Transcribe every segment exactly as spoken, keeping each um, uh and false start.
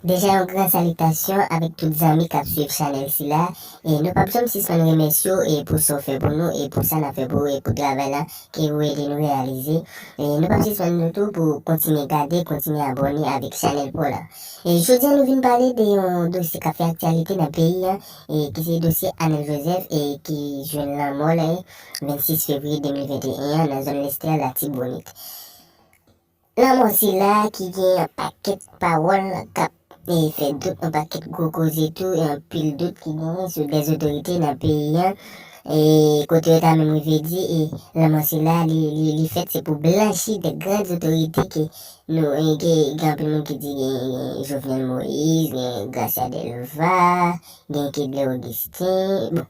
Deja yon gran salitasyon avèk tout zanmi k ap swiv chanèl sila, e nou p ap janm sispann remèsye w e pou sa w fè pou nou e pou sa n ap fè pou ou e pou travay la ke ou ede nou reyalize. E nou p ap sispann nou tou pou kontinye gade, kontinye abòne avèk chanèl pa w la. E jodi a nou vin pale de yon dosye k ap fè aktyalite nan peyi a, e ki se dosye Anèl Joseph e ki jwenn lanmò l vennsis fevriye de mil venteyen an nan zòn Lestè Latibonit. Lanmò sila ki gen yon pakèt pawòl k ap e fè dout, yon pakèt gwo koze tou, e anpil dout ki genyen sou dèzotorite nan peyi a. E kote yo ta menm rive di, e lanmò sila li, li, li fèt se pou blanchi de gran otorite ke nou e gen, gen anpil moun ki di gen, gen Jovenel Moïse, gen Gracia Delva, gen Kedley Augustin. Bon,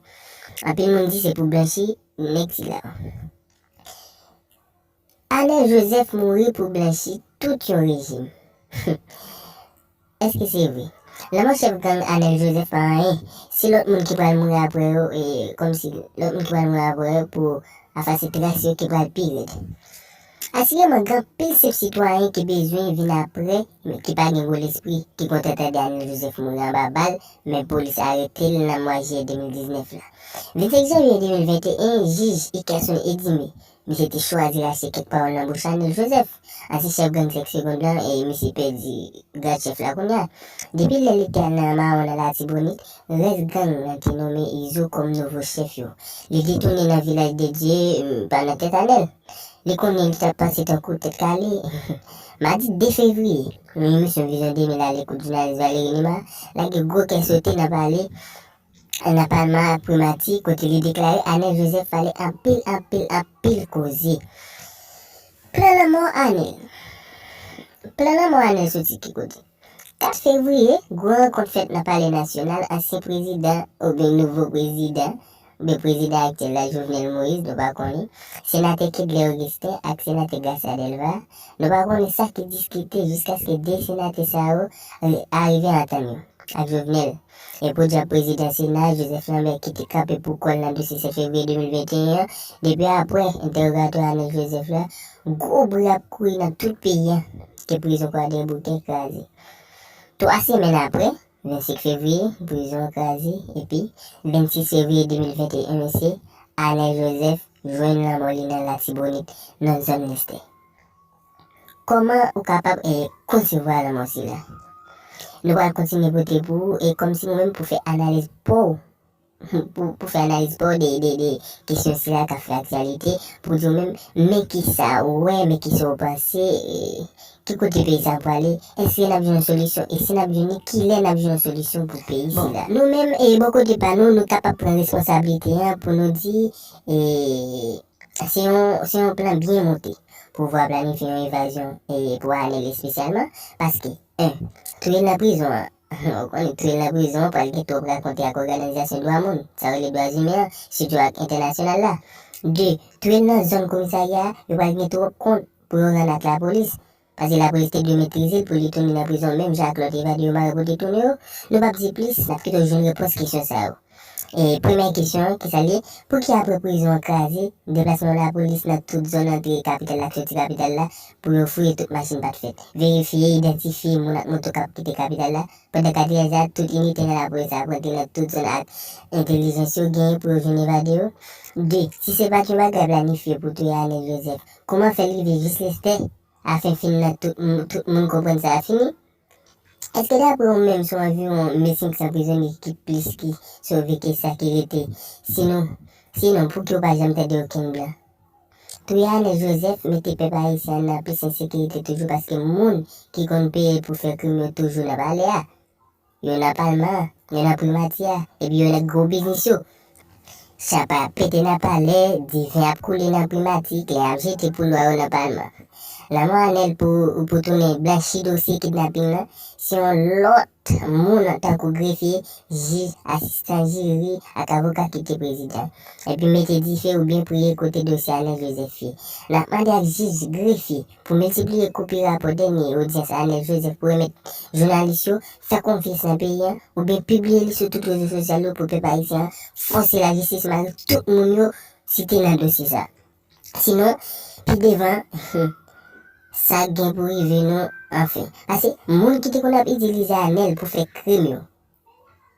anpil moun di se pou blanchi nèg sila. Anèl Joseph mouri pou blanchi tout yon rejim. Èske se vre? Lanmò chèf gang Anèl Joseph pa anyen. Se lòt moun ki pral mouri apre yo, e kòmsi lòt moun ki pral mouri apre yo pou afase tras yo ki pral pi rèd. Asireman, gen anpil sèf sitwayen ki bezwen vin apre, men ki pa gen gwo lespri, ki kontan tande Anèl Joseph mouri anba bal, men polis arete l nan mwa jiyè de mil diznèf la. Vennsenk janvye de mil venteyen, jij Ikerson Edimé, misye te chwazi rache kèk pawòl nan bouch Anèl Joseph, ansyen chèf gang Sèk Segond lan, e misye pèdi grad chèf la kounye a. Depi lè li te nan Mawon nan Latibonit, rès gang nan te nonmen Izo kòm nouvo chèf yo. Li detounen nan Vilaj de Dye, m, pa nan tèt Anèl. Li konnen li t ap pase tankou tèt kale. Madi de fevriye, yon emisyon Vizyon de mil alekout jounalis Valery Numa lage gwo kè sote nan pale nan palman ak primati kote li deklare Anèl Joseph pale anpil, anpil, anpil koze. Plan lanmò Anèl. Plan lanmò Anèl soti ki kote? Kat fevriye, gwo rankont fèt nan Palè Nasyonal, ansyen prezidan oubyen nouvo prezidan, oubyen prezidan aktyèl la, Jovenel Moïse, nou pa konnen, senatè Kedley Augustin ak senatè Gracia Delva, nou pa konnen sa ki diskite jiskaske de senatè sa yo, e, arive antann yo ak Jovenel. E podyab prezidan Sena, Joseph Lambert, ki te kanpe pou kò l nan dosye sèt fevriye de mil venteyen an, depi apre entèwogatwa Anèl Joseph la, gwo bri ap kouri nan tout peyi a, ke prizon Kwadèboukè kraze. Twa semèn apre, vennsenk fevriye, prizon an kraze, epi vennsis fevriye de mil venteyen, mesye, Anèl Joseph jwenn lanmò li nan Latibonit, nan zòn Lestè. Kòman ou kapab, e, konsevwa lanmò sila? Nou pral kontinye pote pou ou, e kòmsi mwen menm pou fè analiz pa w, pou, pou fè analiz pa w de, de, de kesyon sila k ap fè aktyalite, pou di w menm, men kisa ou wè, men kisa ou panse, e, ki kote peyi sa pwale, èske n ap jwenn yon solisyon, e si n ap jwenn li, kilè n ap jwenn yon solisyon pou peyi sila? Nou menm, e, bò kote pa nou, nou kapab pran responsablite an pou nou di, e, se yon, se yon plan byen monte pou pouvwa planifye yon evazyon, e, pou Anèl espesyalman, paske, en, touye l nan prizon an, ou konnen touye l nan prizon an pral gen twòp rakonte ak òganizasyon dwa moun, sa yo rele dwa imen an, sitou ak entènasyonal la. De, touye l nan zòn komisarya a, yo pral gen twòp kont pou yo rann ak lapolis. Paske lapolis te dwe metrize l pou li tounen nan prizon menm jan ak lòt evade yo mare pou detounen yo. Nou p ap di plis, n ap kite w jwenn repons kesyon sa yo. E premyè kesyon an, kisa l ye? Pouki apre prizon an kraze, deplasman lapolis nan tout zòn antre kapital la ak soti kapital la pou yo fouye tout machin pa t fèt? Verifye, idantifye moun ak moto k ap kite kapital la. Pandan katriyè sa, tout inite nan lapolis ap rantre nan tout zòn ak entèlijans yo genyen pou yo jwenn evade yo. De, si se pa t yon bagay planifye pou touye Anèl Joseph, kòman fè l rive jis Lestè? Afen fin nan tout, tout moun konprann sa a fini. Èske dapre ou menm se anviwon mil senk san prizonye ki plis ki sove ke sa ki rete? Sinon, sinon pouki ou pa janm tande okenn blan? Touye Anèl Joseph mete pèp ayisyen an nan plis ensekirite toujou paske moun ki konn peye pou fè krim yo toujou nan palè a. Yo nan palman an, yo nan primati a, epi yo nan gwo biznis yo. Chapa pete nan palè, diven ap koule nan primati, kle ap jete pou lwa yo nan palman. Lanmò Anèl pou, pou tounen blanchi dosye kidnaping lan, se yon lòt moun tankou grefye, jij, asistan jiri ak avoka ki te prezidan. Epi mete dife oubyen priye kote dosye Anèl Joseph ye. N ap mande ak jij, grefye, pou miltipliye kopi rapò dènye odyans Anèl Joseph pou remèt jounalis yo, fè konfyans nan peyi an, oubyen pibliye li sou tout rezo sosyal yo pou pèp ayisyen an fòse lajistis mare tout moun yo site nan dosye sa. Sinon, pi devan, Sa gen pou rive nou anfen. Paske moun ki te konn ap itilize Anèl pou fè krim yo,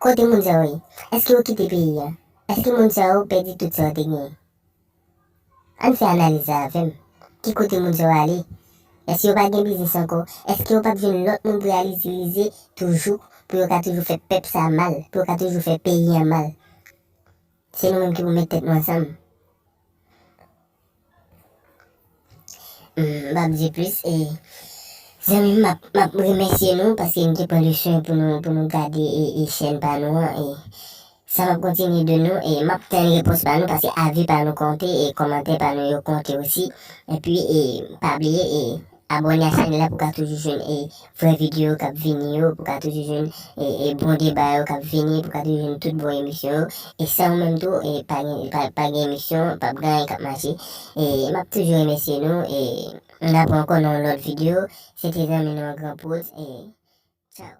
kote moun sa yo ye? Èske yo kite peyi a? Èske moun sa yo pèdi tout sa yo te genyen? Ann fè analiz sa avè m. Ki kote moun sa yo ale? Èske yo pa gen biznis ankò? Èske yo p ap jwenn lòt moun pou y al itilize toujou, pou yo ka toujou fè pèp sa mal, pou yo ka toujou fè peyi an mal? Se nou menm ki pou met tèt nou ansanm. M p ap di plis. E zanmi m, m ap, m ap remèsye nou paske nou te pran le swen pou nou, pou nou gade e, e chèn pa nou an. E sa m ap kontinye de nou. E m ap tann repons pa nou paske avi pa nou konte e kòmantè pa nou yo konte osi. Epi e pa bliye e abòne a chèn la pou ka toujou jwenn e vrè videyo k ap vini yo, pou ka toujou jwenn e, e bon deba yo k ap vini, pou ka toujou jwenn tout bon emisyon yo. E san ou menm tou, e pa gen, pa, pa gen emisyon, p ap gen anyen k ap mache. E m ap toujou remèsye nou. E n ap wè ankò nan yon lòt videyo. Se te zanmi nou an Gran Pwodz. E tchaw.